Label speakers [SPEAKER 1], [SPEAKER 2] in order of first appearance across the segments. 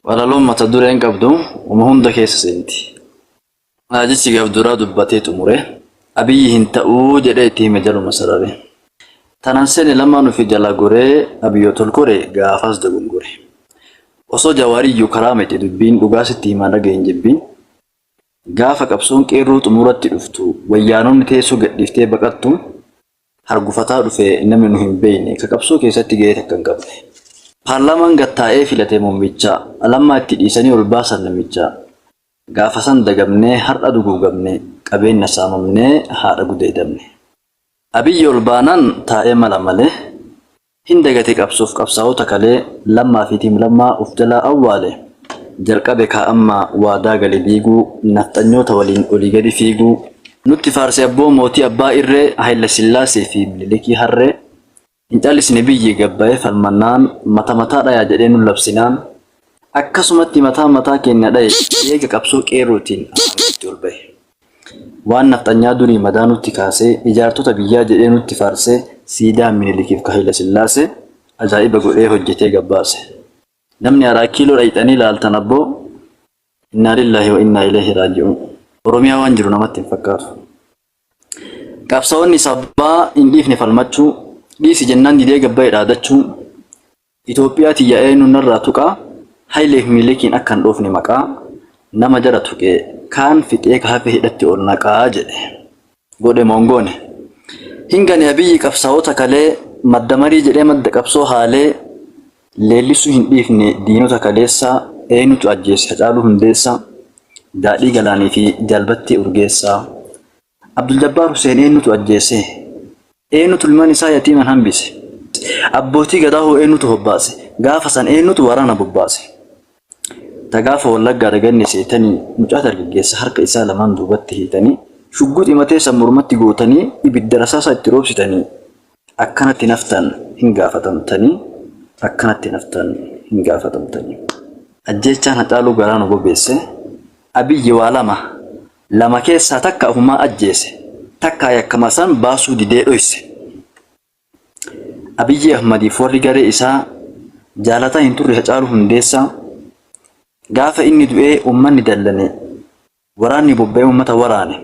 [SPEAKER 1] Walaloon mata dureen qabdu uma hunda keessa seenti. Haajichi gaaf duraa dubbatee xumure. Abiyyi hin ta'uu jedhee itti hime jaluma sarare. Tanan seene lamaan ofii jalaa goree Abiyoot ol kore gaafas dogongore. Osoo Jawaariyyuu karaa miti dubbiin dhugaa sitti himaa dhaga'i hin jibbiin. Gaafa qabsoon qeerroo xumuratti dhuftu wayyaanonni teessoo gadhiiftee baqattu hargufataa dhufe namni nu hin beekne ka qabsoo keessatti gahee takka hin qabne. Paarlaamaan gad taa'ee filate muummicha, Lammaa itti dhiisanii ol baasan namicha. Gaafa san dagamnee har'a duguugamne, qabeenna saamamnee haadha gudeedamne. Abiyyi ol baanaan taa'ee mala malee, Hin dagate qabsoof qabsaa'ota kalee, Lammaa fi Team Lammaa uf jalaa awwaale. Jalqabe kaa amma waadaa gale diiguu, nafxanyoota waliin olii gadi fiiguu. Nutti faarse abboo mootii abbaa irree, Hayilasillaasee fi Minilikii harree. Hin callisne biyyi gad bayee falmannaan, mata mataa dhayaa jedhee nu labsinaan. Akkasumatti mataa mataa keenna dhaye, eega qabsoo qeerrootiin aangootti ol bahe. Waan nafxanyaa durii madaa nutti kaasee, ijaartota biyyaa jedhee nutti faarsee, siidaa Minilikiif ka Hayilasillaasee ajaa'iba godhee hojjetee gad baase. Namni Araa Kiiloo dhayxanii laaltan abboo, Innaa lillaahi wa innaa ilayhi raaji'uun. Oromiyaa waan jiru namatti hin fakkaatu. Qabsaa'onni sabaa hin dhiifne falmachuu, dhiisi jennaan didee gad bahe dhaadachuu, Itoophiyaa tiyya eenyu narraa tuqaa Hayileef Minilikiin akka hin dhoofne maqaa Nama jara tuqe kaan fixee ka hafe hidhatti ol naqaa jedhe. Godhe moo hin goone? Hin gane Abiyyi qabsaa'ota kalee Madda marii jedhee madda qabsoo haalee Leellisuu hin dhiifne diinota kaleessaa Eenyutu ajjeese Hacaaluu Hundeessaa Daadhii Galaanii fi Jaal Battee Urgeessaa Abduljabbaar Huseen eenyutu ajjeese? Eenyutu ilmaan isaa yatiiman hambise? Abbootii gadaa hoo eenyutu hobbaase? Gaafa san eenyutu waraana bobbaase? Ta gaafa Wallaggaa daganne seetanii mucaa dargaggeessa harka isaa lamaan duubatti hiitanii shugguxii mateessan mormatti gootanii ibidda rasaasaa itti roobsitanii akkanatti naftan hin gaafatamtanii akkanatti naftan hin gaafatamtanii. Ajjeechaan Hacaaluu garaa nu bobeesse. Abiyyi waa lama Lama keessaa takka ofumaa ajjeese, takkaa yakkama san baasuu didee dhoyse. Abiyyii Ahmadiif warri garee isaa jaalataa hin turre Hacaaluu Hundeessaa. Gaafa inni du'ee ummanni dallane, waraanni bobba'ee ummata waraane.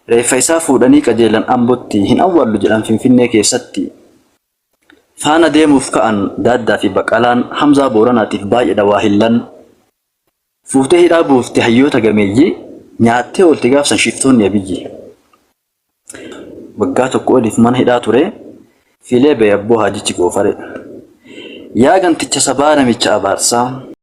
[SPEAKER 1] Reeffa isaa fuudhanii qajeelan Ambotti, hin awwaallu jedhan Finfinnee keessatti. Faana deemuuf ka'an Daaddaa fi Baqqalaan, Hamzaa Booranaatiif baay'eedha waahillan. Fuutee hidhaa buufte hayyoota gameeyyii, nyaattee oolte gaaf san shiftoonni Abiyyi. Waggaa tokko oliif mana hidhaa ture, filee bahe abboo haajichi goofaree. Yaa ganticha sabaa namicha abaarsaa.